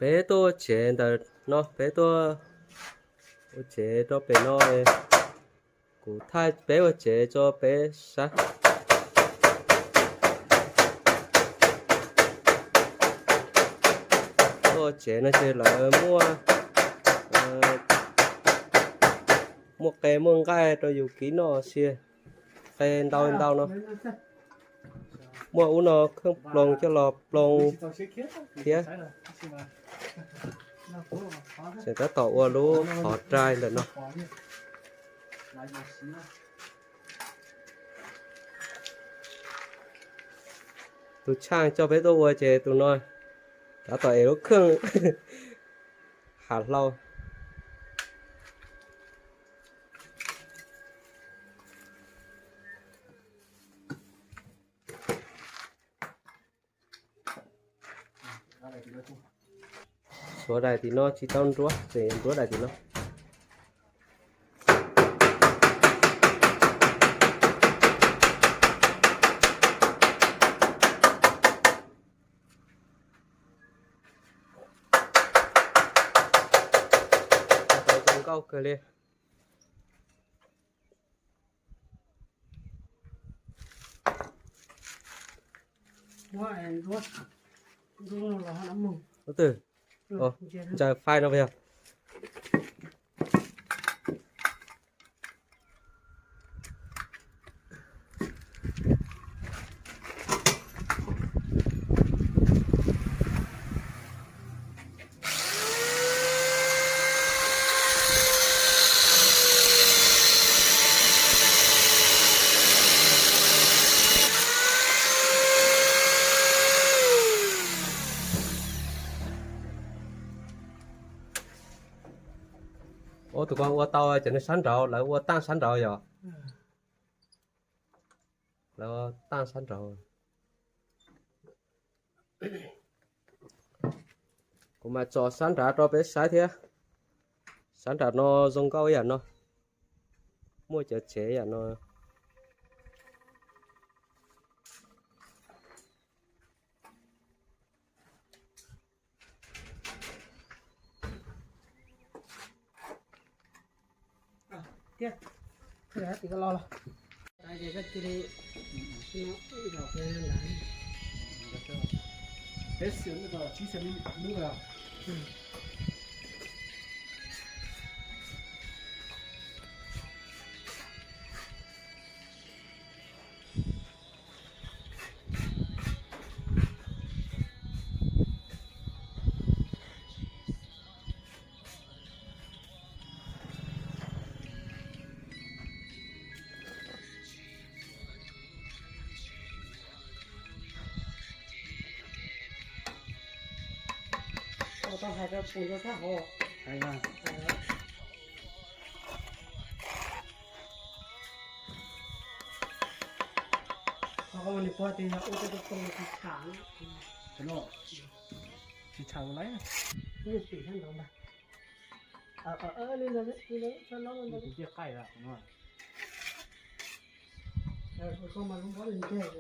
Peb tuaj ua tsev ntawm no, peb tuaj ua tsev rau pem no. Kuv thaij peb ua tsev rau peb saib. Tuaj ua tsev no ces lawv muaj, muaj qe muaj nqaij rau yus kib noj sia. Qe ntau ntau no. Muaj ub no kheej ploos coj los ploos thiab. Tseem tab tom ua lub qhov rai ntawm no. Tus tshaaj coj peb tuaj ua ces tus no tab tom ev lub kheej hav hlau. Suav daim tim no tsis tau nruab, tseem nruab daim tim no. Tau zoo nkauj kawg li. Ub twg, ntsaws fais no yog. Ua tus ko ua tau cov nws sab nraud, lawv ua taaj sab nraud yog. Lawv taaj sab nraud. Kuv mam tso sab nrad rau peb saib thiab. Sab nrad no zoo nkauj ib yam no. Muaj cov tsev yam no. Tau hais rau pus rau sab hauv. Ho koj mus pua tias yog ua tej tus pos tsis tsham. Tsis tsham lawm. Yeej tim sab nraud ntag. Li ntawd, li ntawd, txhob lob li ntawd. Koj mas lub npob ntseg.